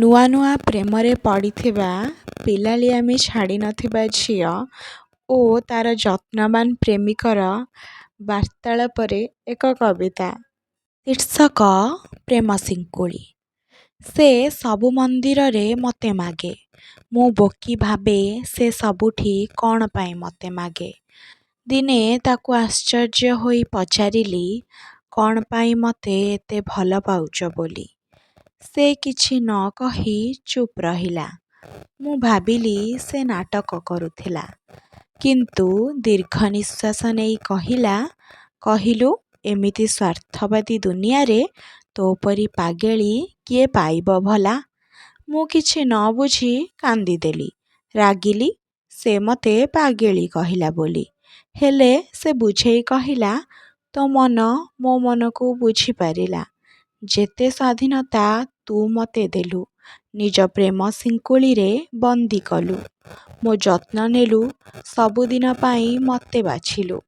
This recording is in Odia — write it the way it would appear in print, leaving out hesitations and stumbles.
ନୂଆ ନୂଆ ପ୍ରେମରେ ପଡ଼ିଥିବା, ପିଲାଳିଆମି ଛାଡ଼ିନଥିବା ଝିଅ ଓ ତା'ର ଯତ୍ନବାନ ପ୍ରେମିକର ବାର୍ତ୍ତାଳାପରେ ଏକ କବିତା। ଶୀର୍ଷକ ପ୍ରେମ ଶିଙ୍କୁଳି। ସେ ସବୁ ମନ୍ଦିରରେ ମତେ ମାଗେ। ମୁଁ ବୋକୀ ଭାବେ ସେ ସବୁଠି କ'ଣ ପାଇଁ ମତେ ମାଗେ। ଦିନେ ତାକୁ ଆଶ୍ଚର୍ଯ୍ୟ ହୋଇ ପଚାରିଲି କ'ଣ ପାଇଁ ମତେ ଏତେ ଭଲ ପାଉଚ ବୋଲି। ସେ କିଛି ନ କହି ଚୁପ୍ ରହିଲା। ମୁଁ ଭାବିଲି ସେ ନାଟକ କରୁଥିଲା। କିନ୍ତୁ ଦୀର୍ଘ ନିଶ୍ୱାସ ନେଇ କହିଲା, କହିଲୁ ଏମିତି ସ୍ୱାର୍ଥବାଦୀ ଦୁନିଆରେ ତୋ ପରି ପାଗେଳୀ କିଏ ପାଇବ ଭଲା? ମୁଁ କିଛି ନ ବୁଝି କାନ୍ଦିଦେଲି। ରାଗିଲି ସେ ମତେ ପାଗେଳୀ କହିଲା ବୋଲି। ହେଲେ ସେ ବୁଝେଇ କହିଲା, ତୋ ମନ ମୋ ମନକୁ ବୁଝିପାରିଲା। ଯେତେ ସ୍ୱାଧୀନତା ତୁ ମତେ ଦେଲୁ, ନିଜ ପ୍ରେମ ଶିଙ୍କୁଳିରେ ବନ୍ଦୀ କଲୁ, ମୋ ଯତ୍ନ ନେଲୁ, ସବୁଦିନ ପାଇଁ ମତେ ବାଛିଲୁ।